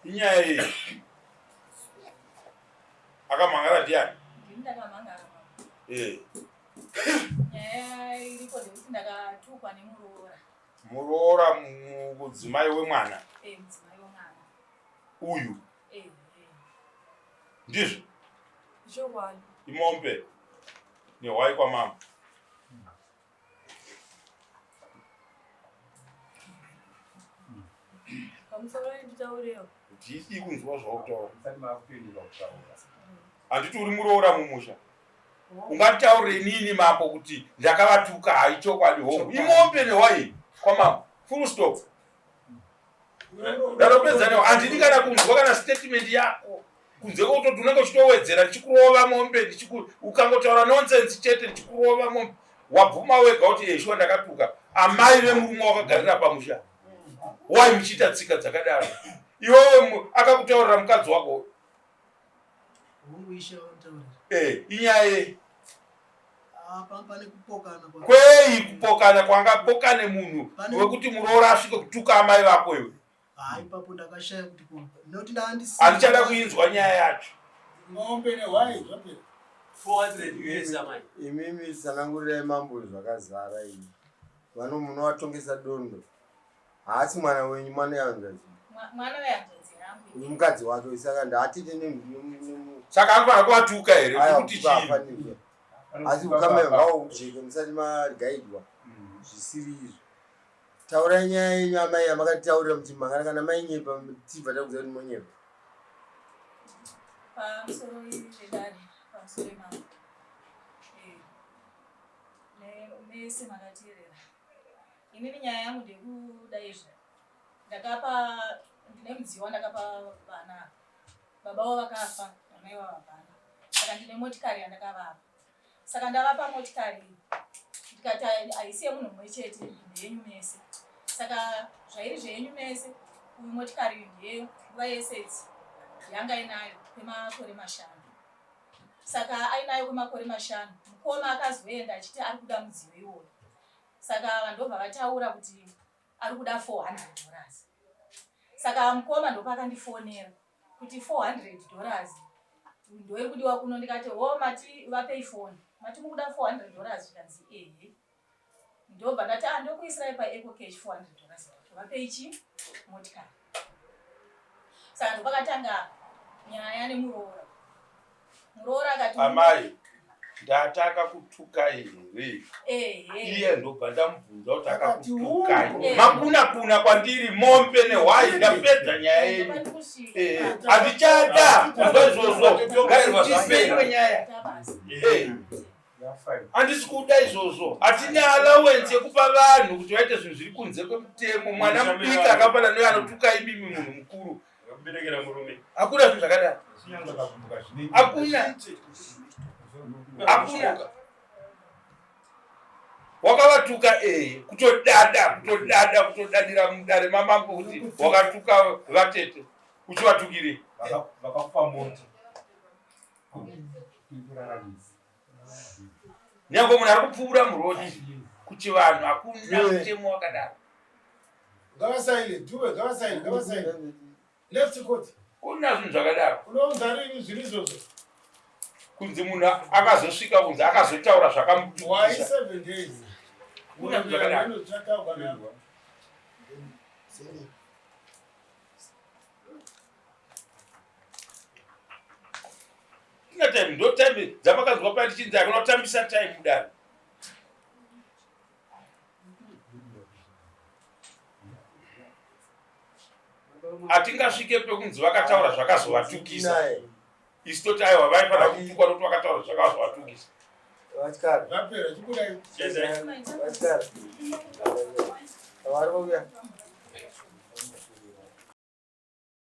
Inyaya iyi akamhangara ndiani? Ndini ndakamhangara mama. Eh. Nyaya iripo ndekuti ndakatukwa nemuroora. Muroora mudzimai wemwana. Eh, mudzimai wemwana. Uyu. Eh. eh. Ndizvo. Chokwadi. Imombe nehwai kwamama. Pamusoro nditaurewo. Ndidi kunzwa zvaukutaura. Handiti uri muroora mumusha. Ungataure inini mambo kuti ndakavatuka haichokwadi hongu. Imombe nehwai kwamambo. Full stop. Ndatopedza newe. Handidi kana kunzwa kana statement yako. Kunze kwekutoti unenge uchitowedzera ndichikurova mombe ndichiku ukangotaura nonsense chete ndichikurova mombe. Wabvuma wega kuti eh shuwa ndakatuka. Amai vemurume wakagarira pamusha. Why muchiita tsika dzakadaro? Iwewe akakutaurira mukadzi wako. Eh, inyaya yei? Ah, pane kupokana kwei kupokana kwangapokane munhu wekuti muroora asvike kutuka amai vako iwe Ah, ipapo ndakashaya kuti noti ndaandisi handichada kuinzwa nyaya yacho mombe nehwai zvapera 400 US amai imimi tsanangurirai mambo zvakazara imi vano munovatongesa dondo haasi mwana wenyu mwana wehanzvadzi mwana wehanzvadzi yangu uyu mukadzi wake saka ndaatete ne saka anofanira kuvatuka here kuti chii asi ukama ngaujeke musati magaidwa zvisiri izvo Taurai nyaya yenyu amai yamakatitaurira muti mangana kana mainyepa tibva takuziva kuti monyepa. Pamusoro vedare, pamusoro mambo. Eh, mese makateerera. Inini nyaya yangu ndekuda izvi. Ndakapa ndine mudziyo wandakapa vana. Baba wavo vakafa, amai wavo havana. Saka ndine motikari yandakavapa. Saka ndavapa motikari ndikati haisi yemunhu mumwe chete ndeyenyu mese. Saka zvairi zveyenyu mese, uyu motikari uyu ndeyeyo nguva yese idzi yanga inayo kwemakore mashanu. Saka ainayo kwemakore mashanu, mukoma akazoenda achiti ari kuda mudziyo iwoyo. Saka vandobva vataura kuti ari kuda 400 dollars. Saka mukoma ndopakandifonera kuti 400 dollars ndoiri kudiwa kuno ndikati ho mati vapei foni mati mukuda 400 dollars zvikanzi ehe ndobva ndati ah ndokuisirai paeco cash 400 dollars vapei chi motikari saka ndopakatanga nyaya nemuroora muroora akati amai ndataka kutukai here iye ndobva ndamubvunza kuti akakutukai makuna kuna kwandiri mombe nehwai ndapedza nyaya yenyu handichada kunzwa izvozvo ngatipewe nyaya handisi kuda izvozvo hatina allowance yekupa vanhu kuti vaite zvinhu zviri kunze kwemutemo mwana mudiki akafanana neyo anotuka imimi munhu mukuru Hakuna zvinhu zvakadaro. Hakuna. Hakuna. Wakavatuka eh kutodada kutodada kutodadira mudare mamambo kuti wakatuka vatete uchivatukirei? Vakakupa mota. Nyangwe munhu ari kupfuura murodi kuchivanhu hakuna mutemo wakadaro. Ngavasaine, Dube, ngavasaine, ngavasaine. Left court. Kuna zvinhu zvakadaro. Unounza rini zviri izvozvo? Kunzi munhu akazosvika kunzi akazotaura zvakamutukisa. Why 7 days? Kuna zvinhu zvakadaro. Tina time ndo time dzamakanzwa paya tichinzi hakuna kutambisa time mudare. Hatingasvike pekunzi vakataura zvakazovatukisa. Isu toti aiwa vaifanira kutukwa nokuti vakataura zvakazovatukisa. Vatyara. Zvapera, chibudai. Vatyara. Vari kuuya.